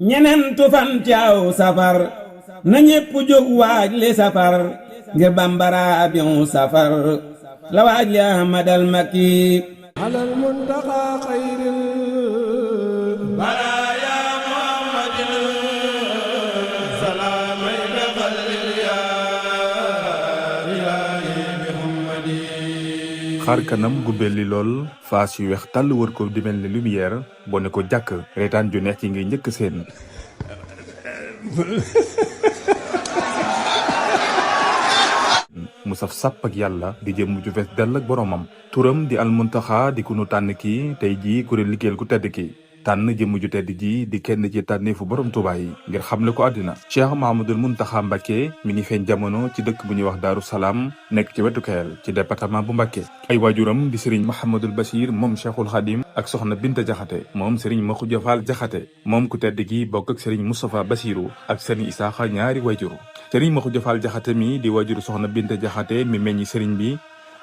ñenentu fan ci aw safar na ñépp jóg waaj li safar ngir bambara abion safar la waaj li ahmadal makki alal muntaqa xayril baraaya muhammadin salaamay dafalil yaa ilaahi muhammadi. xar kanam gu belli lool faas yu weex tàll wër ko di mel ni lumière boo ne ko jàkk reetaan ju neex ci ngay njëkk seen mu saf sàpp ak yàlla di jëm ju fees dell ak boromam turam di almuntaxa di ku nu tànn kii tey jii kuréel liggéeyal ku tedd ki tànn jëmm ju tedd ji di kenn ci tànneefu borom Tuubaa yi ngir xamle ko àddina Cheikh Mahamadul Muntaxa Mbàkke mi ngi feeñ jamono ci dëkk bu ñuy wax Daaru Salaam nekk ci wetu Kayel ci département bu Mbàkke ay waajuram di sëriñ Mahamadul Bachir moom Cheikhul Xadim ak soxna Binta Jaxate moom sëriñ Maxuja Faal Jaxate moom ku tedd gi bokk ak sëriñ Moustapha Bachiru ak sëriñ Isaaxa ñaari waajur sëriñ Maxuja Faal Jaxate mi di waajuru soxna Binta Jaxate mi meññi sëriñ bi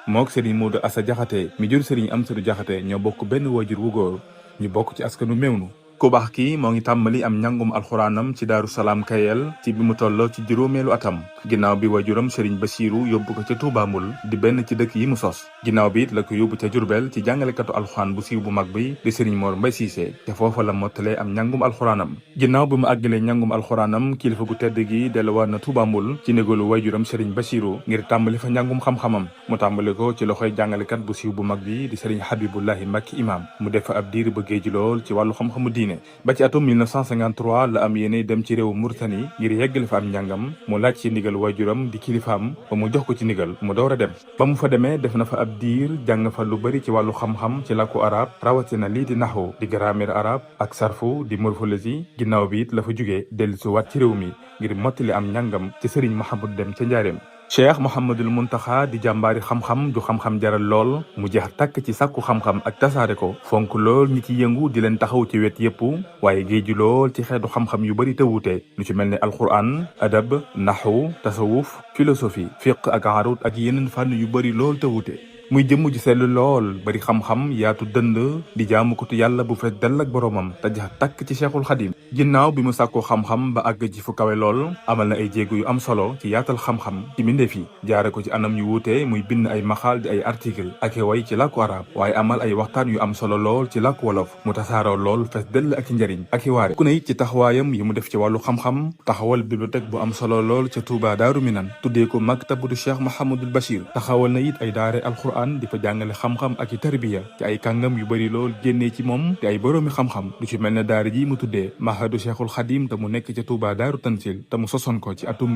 mook sëriñ Moodu Asa Jaxate mi jur sëriñ Amsadu Jaxate ñoo bokk benn waajur wu góor ñu bokk ci askanu Mewnu ku baax ki moo ngi tàmbali am njàngum alxuraanam ci Daaru Salaam Kayel ci bi mu tolloo ci juróomeelu atam ginnaaw bi waajuram Serigne Bachiru yóbbu ko ca Touba Mbul di benn ci dëkk yi mu sos ginnaaw bi it la ko yóbbu ca Jurbel ci jàngalekatu alxuraan bu siiw bu mag bi di Serigne Mor Mbay Siise te foofa la mottalee am njàngum alxuraanam ginnaaw bi mu àggalee njàngum alxuraanam kilifa gu tedd gi delluwaat na Touba Mbul ci négalu waajuram Serigne Bachiru ngir tàmbali fa njàngum xam-xamam mu tàmbali ko ci loxoy jàngalekat bu siiw bu mag bi di Serigne Habibullahi Makki imam mu def fa ab diir ba géeju lool ci wàllu xam-xamu diine ba ci atum 1953 la am yéene dem ci réewu Murtani ngir yeggale fa am njàngam mu laaj ci ndigal waajuram di kilifaam ba mu jox ko ci ndigal mu door a dem ba mu fa demee def na fa ab diir jàng fa lu bari ci wàllu xam-xam ci làkku arab rawatina lii di naxwu di grammaire arabe ak sarfu di morphologie ginnaaw bi it la fa jugee dellusiwaat ci réew mi ngir mottali am njàngam ci sëriñ Mahamadu Dem ca Njaareem Cheikh Mouhamadul Muntaxa di jàmbaari xam-xam ju xam-xam jaral lool mu jeex tàkk ci sàkku xam-xam ak tasaare ko fonk lool ñi ci yëngu di leen taxaw ci wet yépp waaye géeju lool ci xeetu xam-xam yu bari te wuute lu ci mel ne alquran adab naxwu tasawuf philosophie fiq ak arut ak yeneen fànn yu bari lool te wuute muy jëmm ji sell lool bari xam-xam yaatu dënd di jaamu ko tu yàlla bu fees dell ak boroomam te jax takk ci Cheikhul Xadim ginnaaw bi mu sàkkoo xam-xam ba àgg ci fu kawe lool amal na ay jéego yu am solo ci yaatal xam-xam ci mbindeef yi jaare ko ci anam yu wuute muy bind ay maxaal di ay article ak i way ci làkku arab waaye amal ay waxtaan yu am solo lool ci làkku wolof mu tasaaroo lool fees dell ak i njariñ ak i waare ku ne it ci taxawaayam yi mu def ci wàllu xam-xam taxawal bibliothèque bu am solo lool ca Touba Daaru Minan tuddee ko maktabatu Cheikh Mahamadul Bachir taxawal na it ay daare alquran di fa jàngale xam-xam ak i tarbiya ci ay kàngam yu bari lool génnee ci moom te ay boroomi xam-xam lu ci mel ne daara ji mu tuddee mahadu Cheikhul Xadim te mu nekk ca Touba Daaru Tansil te mu sosoon ko ci atum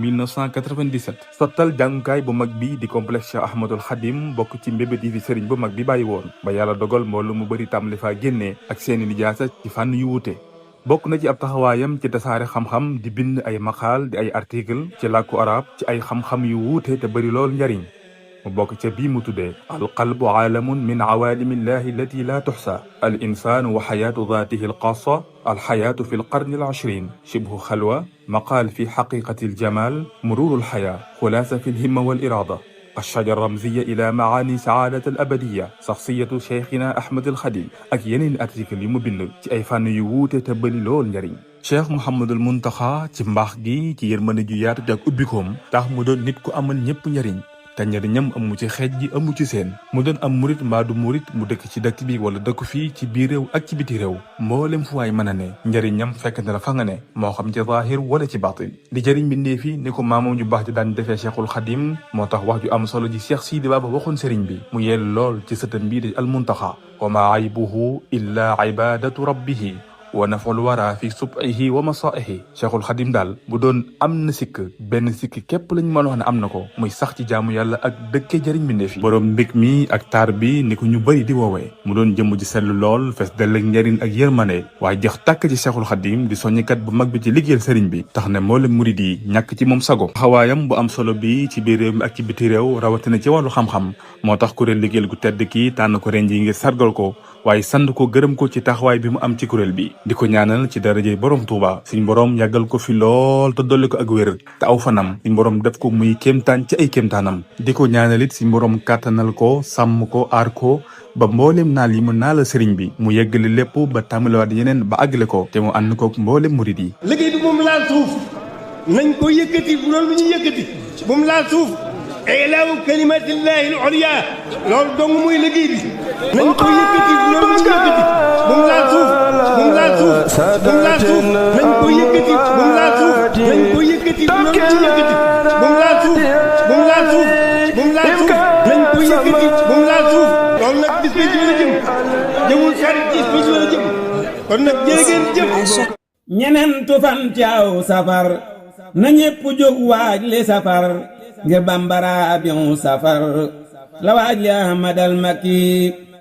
1997 sottal jàngukaay bu mag bi di complexe Cheikh Ahmadul Xadim bokk ci mbébét yi fi sëriñ bu mag bi bàyyi woon ba yàlla dogal mboolu mu bari tàmbali faa génnee ak seeni lijaasa ci fànn yu wuute bokk na ci ab taxawaayam ci tasaare xam-xam di bind ay maqaal di ay article ci làkku arab ci ay xam-xam yu wuute te bari lool njariñ mu bokk ca bii mu tuddee alqalbu aalamun min awaalimi illahi allati la tuxsa al insaanu wa xayaatu daatihi alxaasa alxayaatu fi alqarni alashrin shibhu xalwa maqaal fi xaqiqati aljamal mururu alxayaa xulaasa fi alhimma waliraada الشجرة الرمزية إلى معاني سعادة الأبدية شخصية شيخنا أحمد الخديم ak yeneen article yu mu bind ci ay fànn yu wuute te bëri lool njariñ Cheikh Mouhamadul Muntaxa ci mbaax gi ci yërmande ju yaatu ak ubbikoom tax mu doon nit ku amal ñépp njariñ te njariñam amu ci xeej ji amu ci seen mu doon am murit mbaa du murit mu dëkk ci dëkk bi wala dëkk fii ci biir réew ak ci biti réew mboolem fu waay mën a ne njariñam fekk na la fa nga ne moo xam ci zaahir wala ci baatin di jëriñ bindee fi ni ko maamam ju baax di daan defee Cheikhul Xadim moo tax wax ju am solo ji Cheikh Sidi Baba waxoon sëriñ bi mu yell lool ci sëtam bii di almuntaxa wa ma aybuhu illa ibadatu rabbihi wa naful wara fi sub'ihi wa masaihi Cheikhul Xadim daal bu doon am na sikk benn sikk képp lañ mën a wax ne am na ko muy sax ci jaamu yàlla ak dëkke jëriñ mbindeef yi boroom mbég mi ak taar bi ni ko ñu bëri di woowee mu doon jëmm ji sellu lool fees dell ak njariñ ak yërmande waaye jox tàkk ci Cheikhul Xadim di soññikat bu mag bi ci liggéeyal sëriñ bi tax ne moo leen murid yi ñàkk ci moom sago taxawaayam bu am solo bi ci biir réew mi ak ci biti réew rawatina ci wàllu xam-xam moo tax kuréel liggéeyal gu tedd ki tànn ko ren ji ngir sargal ko waaye sant ko gërëm ko ci taxawaay bi mu am ci kuréel bi di ko ñaanal ci darajey borom Touba suñ borom yàggal ko fi lool te dolli ko ak wér te aw fanam suñ borom def ko muy kéemtaan ci ay kéemtaanam di ko ñaanalit suñ borom kàttanal ko sàmm ko aar ko ba mboolem naal yi mu naa la sëriñ bi mu yeggali lépp ba tàmbaliwaat yeneen ba àggale ko te mu ànd ko mboolem murid yi. liggéey bi moom laal suuf nañ ko yëkkati bu doon lu ñu yëkkati bu mu laal suuf ilaahu kalimatillahi al-ulya loolu dong muy liggéey bi nañ ko yëkkati bu doon lu ñu yëkkati bu mu laal suuf bu mu laal suuf bu mu laal suuf nañ ko yëkkati bu mu laal suuf nañ ko yëkkati bu doon lu ñu yëkkati bu mu laal suuf bu mu laal suuf bu mu laal suuf nañ ko yëkkati bu mu laal suuf loolu nag bis bi la jëm jëmul xarit bis bi la jëm kon nag jërë ngeen jëf. ñenentu fan ci aw safar na ñépp jóg waaj li safar ngir bambara abion safar la waaj li ahmadal makki